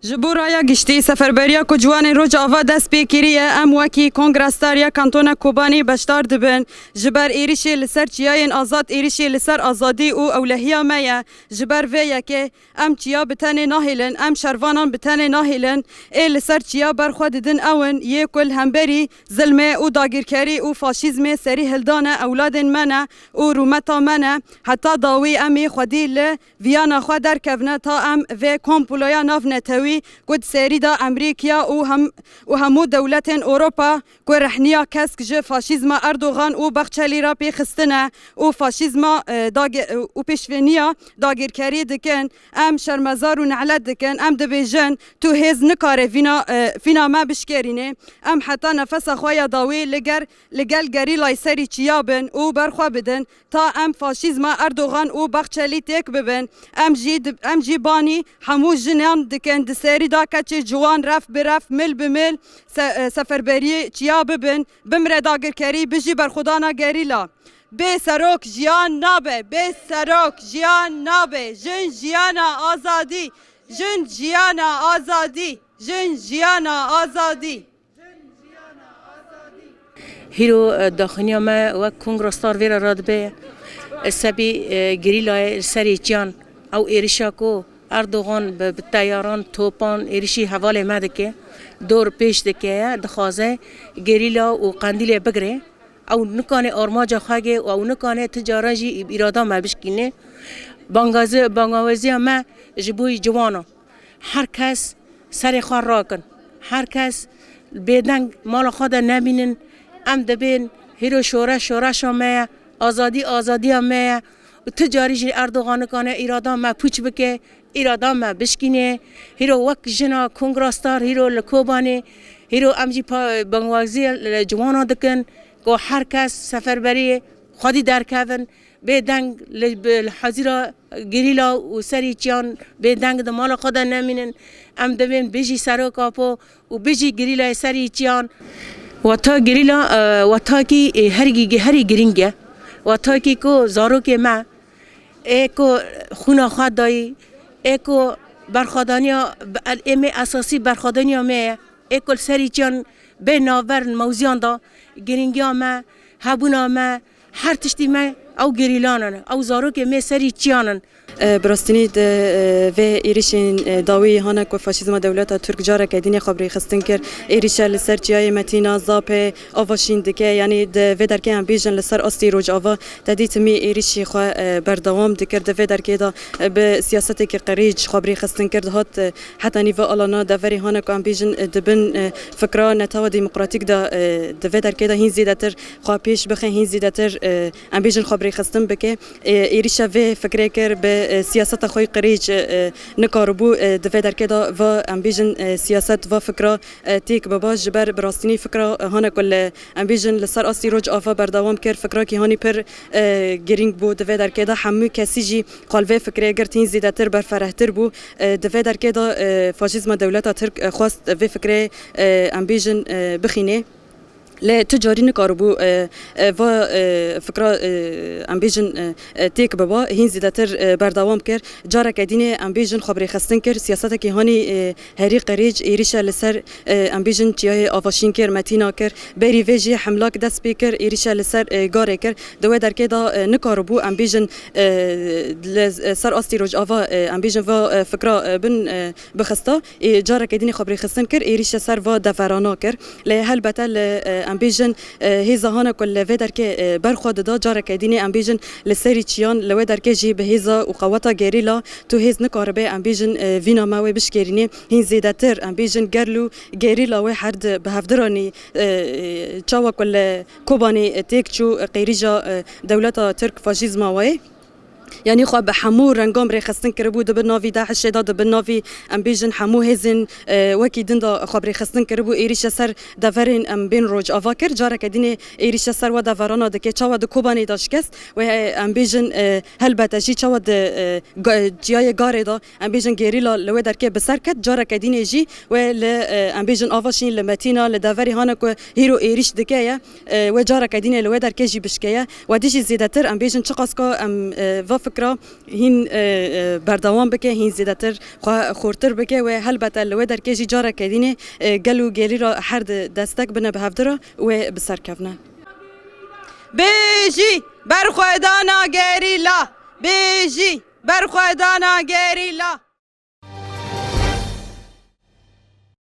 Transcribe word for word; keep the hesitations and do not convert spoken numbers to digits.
Ji bo raya giştî, seferberiya ku ciwanên Rojava dest pê kiriye, em wekî Kongresdariya Kantona Kobanê beşdar dibin. Ji ber êrişê li ser çiyayên azad, êrişê li ser azadî û ewlehiya me ye. Ji ber vê yekê em çiya bi tenê nahêlin, em şervanan bi tenê nahêlin. Ê li ser çiya berxwe didin ew in, yê ku li hemberî zilmê û dagirkerî û faşîzmê serî hildane ewladên me ne û rûmeta me ne. Heta dawî em ê xwedî li viyana xwe derkevine ta em vê komploya navnetewî ku di serî de Emerîkiya û hem, û hemû dewletên Ewropa ku rehniya kesk ji faşîzma Erdogan û Baxçelî re pê xistine û faşîzma, e, dage-, û pêşveniya dagirkerî dikin, em şermezar û nelet dikin, em dibêjin, tu hêz nikare vîna, e, vîna me bişkêrînê. Em heta nefesa xwe ya dawî li ger, li gel gerîlayê serî çiya bin û berxwe bidin, ta em faşîzma Erdogan û Baxçelî têk bibin. Em jî dib-, em jî banî hemû jinan dikin, di serî de keçê ciwan ref bi ref, mil bi mil se-, e, seferberiyê çiya bibin. Bimre dagirkerî, bijî berxwedana gerîla. Bê serok jiyan nabe, bê serok jiyan nabe. Jin jiyana azadî, jin jiyana azadî, jin jiyana azadî. Hîro, e, daxuyaniya me wek Kongra Star vê re radibe, e, sebî, e, gerîlayê li serê çiyan ew êrişa ku Erdogan bi, bi teyaran, topan êrişî hevalê me dike, dor pêş dike, dixwaze gerîla û Qendîlê bigire. Ew nikane armanca xwe ge û ew nikane ti cara jî îrada me bişkîne. Bangazi-, bangawaziya me ji bo ciwana. Her kes serê xwe rakin. Her kes bêdeng mala xwe de nemînin. Em dibên hîro şoreş şoreşa me ye, azadî azadiya me ye. Û ti carî jî Erdogan nikane îrada me pûç bike, îrada me bişkîne. Hîro wek jina Kongra Star, hîro li Kobanê, hîro em jî pa-, bangwaziya li ciwana dikin ku her kes seferberiyê xwedî derkevin. Bêdeng li, bi, li hezîra gerîla û serî çiyan bêdeng di mala xwe de nemînin. Em divên bijî Serok Apo û bijî gerîlayê serî çiyan. Wata gerîla, e, watakî, e, herî gi-, herî girîng e. Watakî ku zarokê me, ê ku xûna xwe dayî, ê ku berxwedaniya, bi-, el-, êmê esasî berxwedaniya me ye. Ê ku li serî çiyan bê navber mewziyan da, girîngiya me, hebûna me, her tiştî me ew gerîlan in. Ew zarokê me serî çiyan in. E, bi rastînî di, e, vê êrişên, e, dawî hane ku faşîzma dewleta Tirk careke dînê xwe bi rêxistin kir. Êrişe li ser çiyayê Metîna, Zapê, Avaşîn dike. Yanî di vê derkê em bêjin li ser astî Rojava te dî timî êrişî xwe, e, berdewam dikir. Di vê derkê de, e, bi siyaseteke qirîc xwe bi rêxistin kir. Dihat, e, Heta nîva alana deverê hane ku em bêjin, e, di bin, e, fikra netewa demokratîk de, e, di vê derkê de hîn zêdetir xwe pêş bixe, hîn zêdetir, e, em bêjin xwe bi rêxistin bike. E, êrîşe vê fikrê kir bi, e, siyaseta xwe yî qirêj, e, e, nikaribû, e, di vê derkê de va em bêjin, e, siyaset va fikra, e, têk biba. Ji ber bi rastînî fikra, e, hane ku li, em bêjin li ser astî Rojava berdewam kir, fikrakî hanî pir, e, girîng bû di vê derkê de. Hemû kesî jî xwe li vê fikrê girt, hîn zêdetir berferehtir bû. E, di vê derkê de, e, faşîzma dewleta Tirk, e, xwest vê fikrê, e, em bêjin, e, bixînê. Lê tu carî nikaribû, e, e, va, e, fikra, e, em bêjin, e, e, têk biba, hîn zêdetir, e, berdewam kir. Careke dînê em bêjin xwe bi rêxistin kir, siyasetekî hanî, e, herî qirêj êrîşe li ser, e, em bêjin çiyayê Avaşîn kir, Metîna kir. Berî vê jî hemlak dest pê kir, êrîşe li ser, e, Garê kir. Di wê derkê de, e, nikaribû em bêjin, e, li, e, ser astî Rojava, e, em bêjin va, e, fikra, e, bin, e, bixista. Ê, careke dînê xwe bi rêxistin kir, êrîşe ser va deverana kir. Lê helbete li, e, em bêjin, e, hêza hane ku li vê derkê, e, berxwe dida, careke dînê em bêjin li serî çiyan, li wê derkê jî bi hêza û qeweta gerîla tu hêz nikaribe, em bêjin, e, vîna me wê bişkêrînê. Hîn zêdetir, em bêjin, gel û gerîla wê her di bi hevdiranî, e, e, çawa ku li Kobanê, e, têk çû, e, qêrîja, e, dewleta Tirk faşîzma wê. Yanî xwe bi hemû rengan rêxistin kiribû, di bin navî DAIŞê de, di bin navî, em bêjin, hemû hêzên, e, wekî din de xwe bi rêxistin kiribû, êrîşe ser deverên em bên Rojava kir. Careke dînê êrîşe ser we deverana dike. Çawa di Kobanê de şikest, wê, e, em bêjin, e, helbete jî çawa di, e, ga-, çiyayê Garê de, em bêjin, gerîla li wê derkê bi ser ket, careke dînê jî wê li, e, em bêjin, Avaşîn, li Metîna, li deverê hane ku hîro êrîş dike ye, e, wê careke dînê li wê derkê jî bişkeye. We dijî zêdetir, em bêjin, çiqas ku em, e, va Fikra hîn, e, e, berdewam bike, hîn zêdetir xwe xurtir bike wê helbete li wê derkê jî careke dînê, e, gel û gêrî re her di destek bine bi hevdira wê bi ser kevne. Bêjî berxwedana gerîla, bêjî berxwedana gerîla.